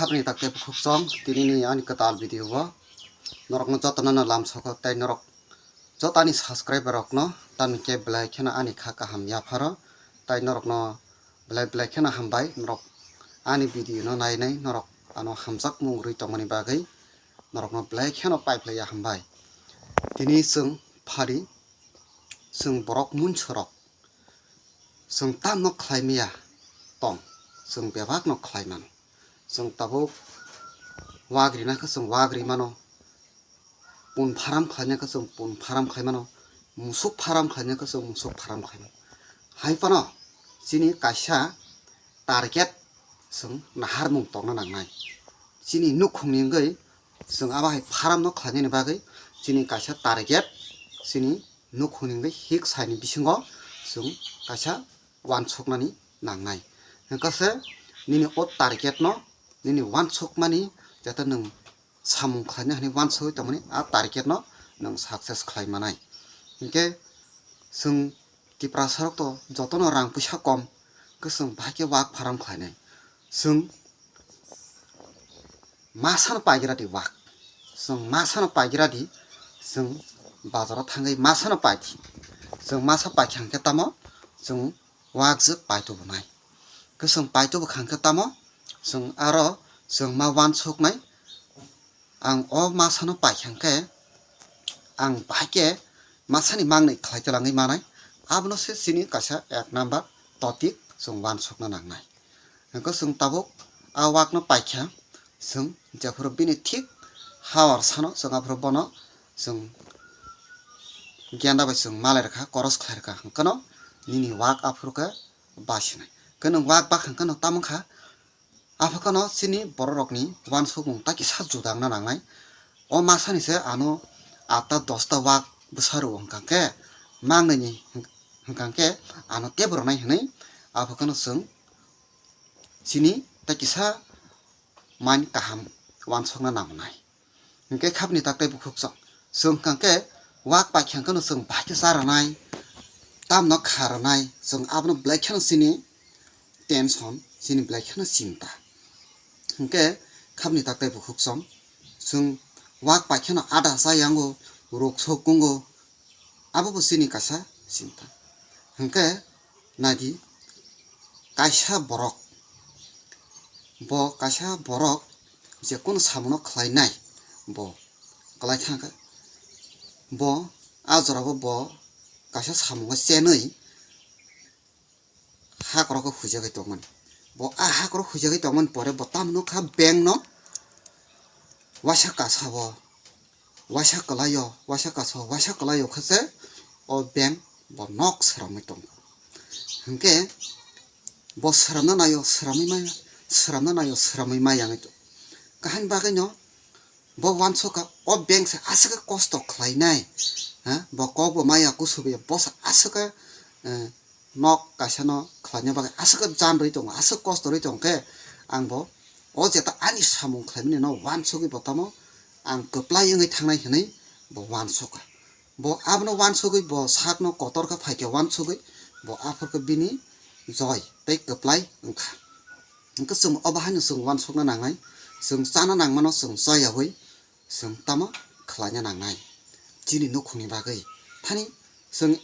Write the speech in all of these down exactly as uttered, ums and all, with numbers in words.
Ani takte bukhuk song, tini ni ani kwtal video o norokno jotono no lam soko tei norok joto ani subscriber rokno tamni khe belai kheno ani kha kaham yapharo tei norokno belai belai kheno hambai norok ani video no nai nai norok ano hamjakmung rwi tongmani bagwi norokno belai kheno paiphlaiya hambai. Tini chwng phari chwng borok munsorok chwng tamno khlai maya tong, chwng bebakno khlai mano. Chwng tabuk wak rina khe chwng wak ri mano, pun pharam khlaina khe chwng pun pharam khlai mano, musuk pharam khlaina khe chwng musuk pharam khlai mano. Hai phano chini kaisa target chwng naharmung tongna nangnai. Chini nukhungni wngwi chwng abo hai pharamno khlainani bagwi chini kaisa target chini nukhungni wngwi hik saini bisingo chwng kaisa uansuknani nangnai. Hwnkhe se nini o targetno nini uansukmani jata nwng samung khlaina hwnwi uansugwi tongmani a targetno nwng success khlai manai. Hinkhe chwng Tiprasarok to jotono rang puisa kom, hwnkhe chwng bahai khe wak pharam khlainai. Chwng masano paigira di wak. Chwng masano paigira di, chwng bazaro thangwi masano pai di. Chwng masa paikha hwnkhe tamo chwng wak jwk paitubunai. Hwnkhe chwng paitubukha hwnkhe tamo chwng aro chwng ma uansuknai. Ang o masano paikha hwnkhe ang bahai khe masani mangnwi khlai twlangwi manai. Abono se chini kaisa ek number topic chwng uansukna nangnai. Hwnkhe chwng tabuk a wakno paikha, chwng jephuru bini thik hawar sano chwng aphuru bono chwng genda bai chwng malai rwkha, koros khlai rwkha, hwnkhe no nini wak aphuru khe basinai. Hwnkhe nwng wak bakha hwnkhe no tamo wngkha, aphuru khe no chini bororokni uansukmung ta kisa juda wngna nangnai. O masani se ano atta dosta wak bwsa rwo hwnkha khe, mangnwini hwnkha khe ano teibo rwnai hwnwi aphuru khe no chwng chini tei kisa mind kaham uansukna nangnai. Hinkhe khapni tak tei bukhuk chwng. Chwng hwnkha khe wak paikha hwnkhe no chwng bahai khe cha rwnai, tamno kha rwnai, chwng abono belai kheno chini tension, chini belai kheno chinta. Hinkhe khapni tak tei bukhuk chwng. Chwng wak paikha no ada cha yango, ruk sok kungo, abo bo chini kaisa chinta. Hinkhe naidi, kaisa borok, bo kaisa borok je kunu samungo khlainai, bo kwlai thangkha, bo a jorabo bo kaisa samungo chenwi hakrok o huijagwi tongmani. Bo a hakrok huijagwi tongmani pore bo tamo nukha bank no waisa kasao, waisa kwlaio, waisa kasao, waisa kwlaio khe se o bank bo nok swramwi tongo. Hinkhe bo swramna naio, swramwi maya, swramna naio, swramwi maya wngwi tongo. Kahini bagwino bo uansukha o bank se aswk khe kosto khlainai, ha, bo kokbo maya kusubi, bo se aswk khe, eh, nok kaisa no khlaina bagwi aswk khe jan rwi tongo, aswk kosto rwi tongo khe, ang bo o jeta ani samung khlaimani no uansugwi bo tamo ang kwplai wngwi thangnai hwnwi bo uansukha. Bo abono uansugwi bo sakno kotor khe phaikhe uansugwi bo aphuru khe bini joy tei kwplai wngkha. Hwnkhe chwng obo haino chwng uansukna nangnai, chwng chana nangmano chwng chayawi chwng tamo khlaina nangnai chini nukhungni bagwi. Thani chwng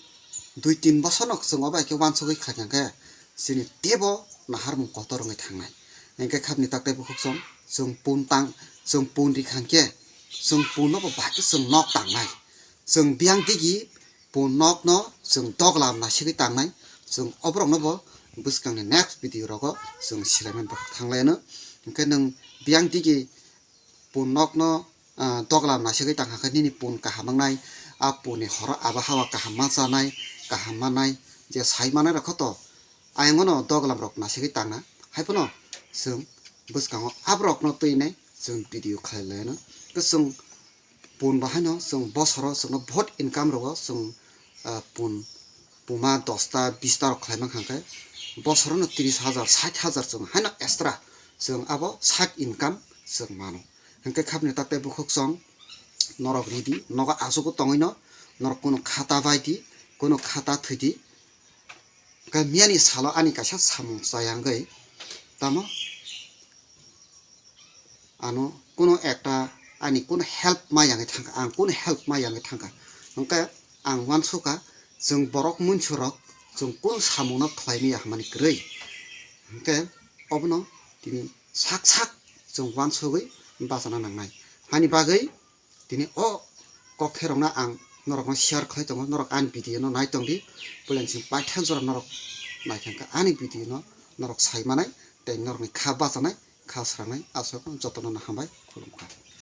dui tin bosorno chwng obo hai khe uansugwi khlaikha khe chini teibo naharmung kotor wngwi thangnai. Hinkhe khapni tak tei bukhuk chwng, chwng pun tang, chwng pun rikha khe chwng punno bo bahai khe chwng nok tangnai. Chwng biyang digi pun nokno chwng doglam nasigwi tangnai. Chwng oborokno bo bwskangni next video rogo chwng silaimani bwkhak thanglaino. Hinkhe nwng biyang digi pun nokno, ah, doglam nasigwi tangkha khe nini pun kaham wngnai, a punni horo abo hawa kaham ma chanai, kaham manai, je sai manai rokho to ayang ono doglam rok nasigwi tangna. Hai phano chwng bwskango aborokno twinai chwng video khlai laino. Tei chwng pun bahaino chwng bosoro chwngno bahut income rwo chwng, ah, pun puma dosta bista rok khlai mankha khe bosorono tris hajar, sait hajar chwng haino extra chwng abo side income chwng mano. Hinkhe khapni tak tei bukhuk chwng norok ridi, nogo asugwi tongwino norok kunu khata bai di, kunu khata thwi di. Hinkhe miyani salo ani kaisa samung chayangwi tamo ano kuno ekta ani kuno help ma yangwi thangkha, ang kuno help ma yangwi thangkha. Hwnkhe ang uansukha, chwng borok munsurok chwng kuno samungno khlai maya hwnmani kwrwi. Hwnkhe obono tini sak sak chwng uansugwi bachana nangnai. Hani bagwi tini o kokthairokno ang norokno share khlai tongo, norok ani video no nai tongdi, puila chwng paithak jora norok naithangkha ani video no norok sai manai tei norokni kha bachanai, kha srangnai, aswk jotono no hambai khulumkha.